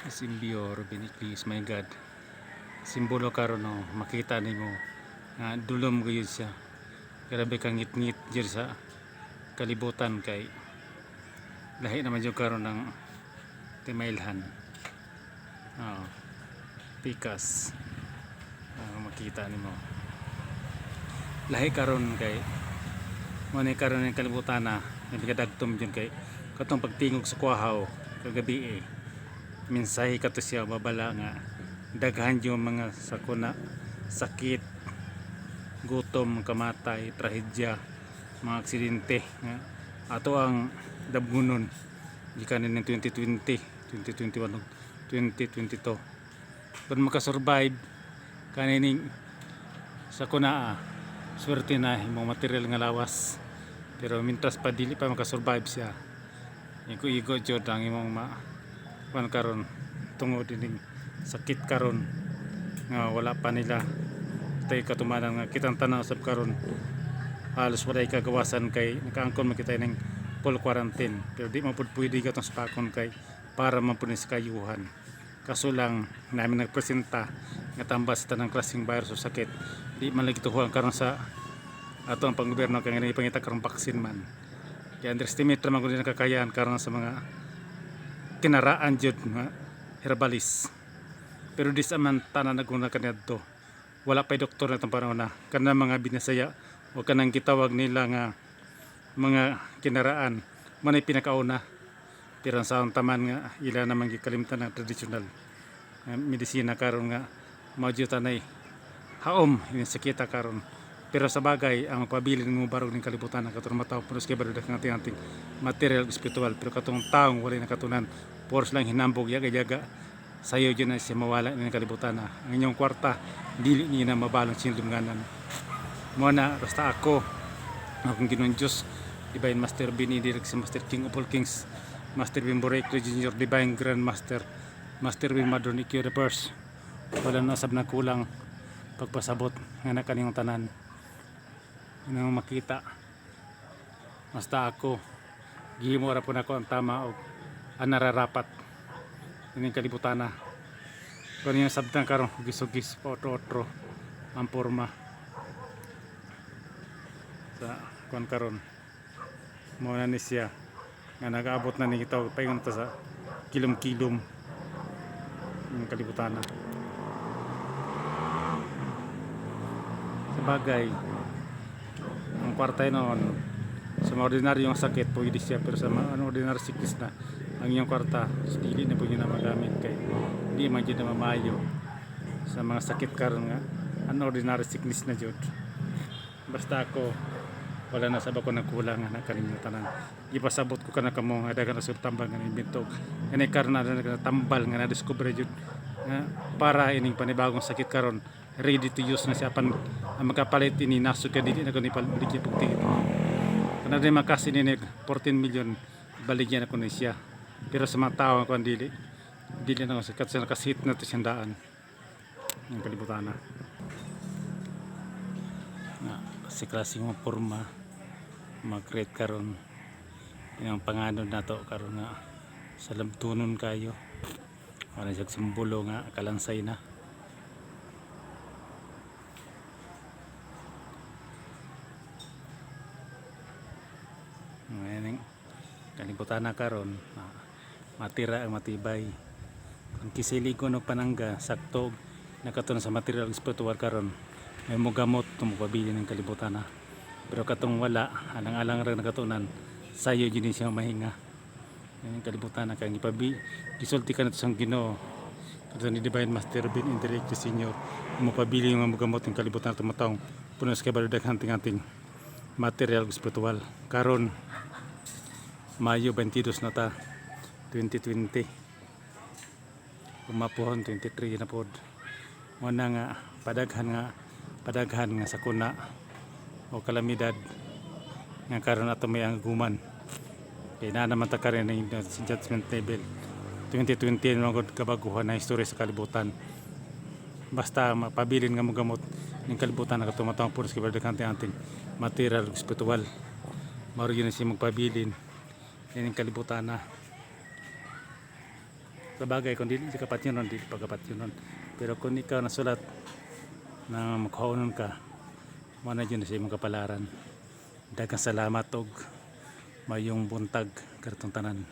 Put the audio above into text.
Simbio Ruben Iclis, my God. Simbolo karon, no, makita nimo nga dulom gayud siya. Grabe ka ngit-ngit diri sa kalibutan kay lahi naman jud karon ang timailhan. Oh, pikas. Oh, makita nimo. Lahi karon kay mo ni karon ang kalibutan na nagkadagtom jud kay katong pagtingog sa kuwahaw kagabi eh. Mensahe kato siya, babala nga daghan yung mga sakuna, sakit, gutom, kamatay, trahedya, mga aksidente nga ato ang dabgunon gikan ning 2020, 2021 ug 2022. Kung makasurvive kanining sakuna, swerte na imong material nga lawas, pero mintras pa dili pa makasurvive siya, igo-igo jud ang imong ma kuan karon tungod ining sakit karon nga wala pa nila tay katumanan nga kitang tanan sab karon halos walay kagawasan kay nakaangkon man kita ning full quarantine, pero di man pud pwede katong spakon kay para man pud ni sa kayuhan. Kaso lang namin nagpresenta nga tambas sa tanang klaseng virus o sakit, di man lagi tuhuan karon sa ato ang panggobyerno kay nga ipangita karon vaccine man kaya underestimate ra man gud ang kakayahan karon sa mga kinaraan jud nga herbalis, pero di sa man tanan naguna kaniadto. Wala pa'y doktor na itong panahon na kanang mga binasaya o kanang gitawag nila nga mga kinaraan man ay pinakauna, pero ang saong taman nga ila namang gikalimtan ang tradisyonal nga medisina karon nga mao jud tanay haom ini sakita karon. Pero sa bagay ang pabilin mo barog ning kalibutan ang katong mataw pulos kay barudak ng ating material spiritual, pero katong taong walay nakatunan, force lang hinambog yaga yaga sayo jud na siya mawala ning kalibutan na ang inyong kwarta dili niya na mabalong sinlunganan mo na. Basta ako, akong Ginoong Diyos, Divine Master Bini Direk, si Master King of all Kings, Master Bin Borek Junior, Divine Grand Master, Master Bin Madron EQ the First, wala na sab kulang pagpasabot nga na kaniyong tanan. Yun ang makita. Basta ako, gihimo ra po nako ang tama og ang nararapat ining kalibutan na kaniyang sabtang karon hugis-hugis pa otro-otro ang porma sa kuan karon. Mao na ni siya nga nagaabot na ni gitawag paingon ta sa kilom-kilom ng kalibutan na. Sa bagay ang kwarta noon sa mga ordinaryong sakit pwede siya, pero sa mga ano, ordinary sickness na ang iyong kwarta dili na po yun na magamit kay di man jud na mamayo sa mga sakit karon nga unordinary sickness na jud. Basta ako, wala na sab ako nagkulang na kaninyo tanan. Ipasabot ko kana kamo nga dagan sa tambal nga imbento kani karon na tambal nga na-discover jud nga para ining panibagong sakit karon, ready to use na siya. Apan ang makapalit ini nasod ka dili na ko ni baligya pug tigit kana din makasi ni 14 million baligya na ko ni siya, pero sa mga tao ko dili dili na ko sa sa nakasit na to siyang daan ng kalibutan na nga si klase nga porma mag-create karon. Ang panganod nato karon nga sa lamtunon kayo, wala siya simbolo nga kalansay na. Ngayon kalibutan na karon, matira ang matibay. Kung kisiligon og panangga sakto nakatuon sa material spiritual karon, may mogamot tumupabili ng kalibutan na, pero katong wala, alang-alang ra nakatunan, sayo jud ni siya mahinga. Yan ang kalibutan na kang ipabi gisulti ka na sa Ginoo kato ni Divine Master Ben Indirecto Senior, mopabili nga mogamot ng kalibutan na tumatawng puno sa kabalo daghan ting material spiritual. Karon Mayo 22 na ta 2020, umapuhon 23 na pod. Mo na nga padaghan nga sakuna o kalamidad nga karon ato may ang guman kay naa naman ta karon ng sa judgment level 2020 na gud kabaguhan na istorya sa kalibutan. Basta mapabilin nga mogamot ning kalibutan na katumatawang puros kay daghan ating material ug spiritual, mao yun siya magpabilin ining kalibutan na. Sa bagay, kung dili ka patyonon, dili pa ka patyonon. Pero kung ikaw nasulat na makuhaonon ka, mao na jud na sa imong kapalaran. Daghang salamat og maayong buntag kanatong tanan.